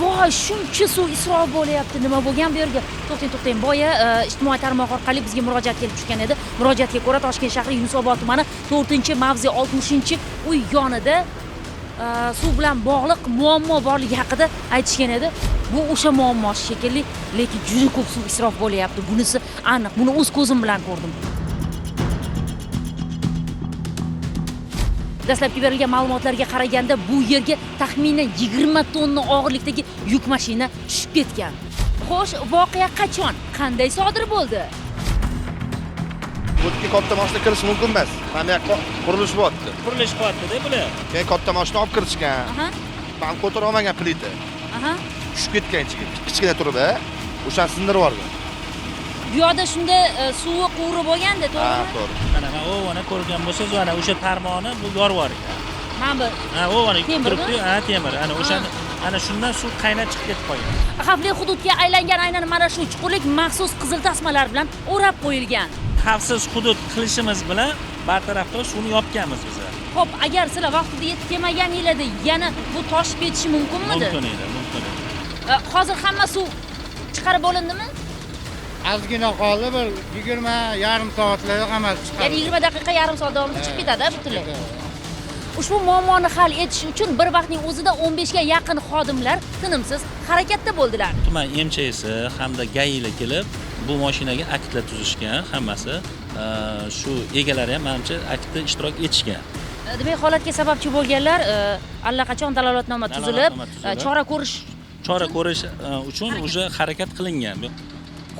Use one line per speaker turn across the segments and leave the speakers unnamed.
Voy, shuncha suv isrof bo'lyapti. Nima bo'lgan bu yerga? To'xtang, to'xtang. Boya ijtimoiy tarmoq orqali bizga murojaat kelib tushgan edi. Murojaatga ko'ra, Toshkent shahri Yunusobod tumani 4-mavze 60-uy yonida suv bilan bog'liq muammo borligi haqida aytishgan edi. Bu o'sha muammo shekilli, lekin juda ko'p suv isrof bo'lyapti. Bunisi aniq. Buni o'z ko'zim bilan ko'rdim. Dastlabki berilgan ma'lumotlarga qaraganda, bu yerga taxminan 20 tonna og'irlikdagi yuk mashina tushib ketgan. Xo'sh, voqea qachon, qanday sodir bo'ldi?
Bu yerga katta mashina kirish mumkin emas. Mana bu yoqqa qurilish bo'lyapti.
Qurilish qilyapti-da bular.
Keyin katta mashina olib kirishgan. Mana ko'tara olmagan plita. Tushib ketgan ichiga, kichkina turib, o'shani sindirib yuborgan.
Bu yoqda shunda suvi quvuri bo'lganda, to'g'rimi?
Ha, to'g'ri.
Mana mana ovani ko'rgan bo'lsangiz, ana o'sha tarmoqni bu yorib yuborgan.
Mana bu.
Ha, ovani
Temirmi?
turibdi, ha, temir. Ana o'shani, ana shundan suv qaynab chiqib ketib qolgan.
Xavfli hududga aylangan aynan mana shu chuqurlik maxsus qizil tasmalar bilan o'rab qo'yilgan.
Xavfsiz hudud qilishimiz bilan bartaraf qilib suvni yopganmiz biz.
Xo'p, agar sizlar vaqtida yetib kelmaganinglarda yana bu toshib ketishi mumkinmidi?
Mumkin edi, mumkin edi.
Hozir hamma suv chiqarib bo'lindimi?
Ozgina qoldi, bir yigirma yarim soatlarda hammasi chiqadi.
Ya'ni 20 daqiqa, yarim soat davomida chiqib ketadi, butunlay.
Chiqib.
Ushbu muammoni hal etish uchun bir vaqtning o'zida 15 ga yaqin xodimlar tinimsiz harakatda bo'ldilar.
Tuman MChsi hamda GAIlar kelib bu mashinaga aktlar tuzishgan, hammasi. Shu egalari ham manimcha aktda ishtirok etishgan.
Demak, holatga sababchi bo'lganlar allaqachon dalolatnoma tuzilib,
Dalolatnoma tuzilib,
chora ko'rish
chora ko'rish uchun уже harakat qilingan.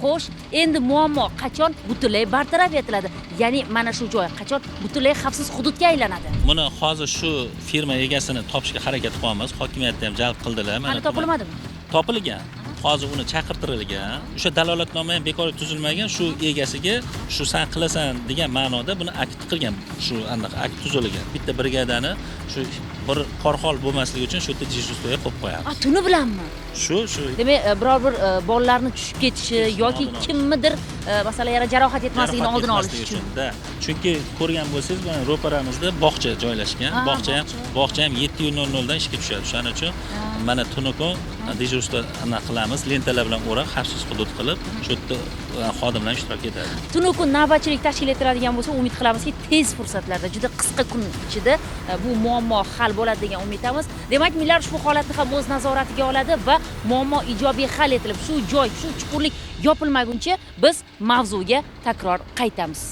Xo'sh, endi muammo qachon butunlay bartaraf etiladi? Ya'ni mana shu joy qachon butunlay xavfsiz hududga aylanadi?
Buni hozir shu firma egasini topishga harakat qilyapmiz. Hokimiyatda ham jalb qildilar. Mana
Hali topilmadimi?
Topilgan. Hozir uni chaqirtirilgan. O'sha dalolatnoma ham bekor tuzilmagan. Shu egasiga shu san qilasan degan ma'noda buni akt qilgan. Shu anaqa akt tuzilgan. Bitta brigadani shu bir qorxol bo'lmasligi uchun shu yerda dejurstvoga qo'yib qo'yamiz.
A, tuni bilanmi?
Shu, shu.
Demak, biror bir bolalarni tushib ketishi
Ketishini
yoki
oldini olish.
kimnidir, masalan, yana jarohat yetmasligini
Jarohat
oldini olish
yetmasligi
uchun.
uchun, da. Chunki ko'rgan bo'lsangiz, mana ro'paramizda bog'cha joylashgan.
Ha,
Bog'cha
bog'cha.
ham 7:00 dan ishga tushadi. Shuning uchun mana tuni kun dejurstvo ana qilamiz, lentalar bilan o'rab, xavfsiz hudud qilib, shu yerda xodimlar ishtirok etadi.
Tuni kun navbatchilik tashkil etiladigan bo'lsa, umid qilamizki, tez fursatlarda, juda qisqa kun ichida bu muammo hal bo'ladi degan umiddamiz. Demak, Millar ushbu holatni ham o'z nazoratiga oladi va muammo ijobiy hal etilib, shu joy, shu chuqurlik yopilmaguncha biz mavzuga takror qaytamiz.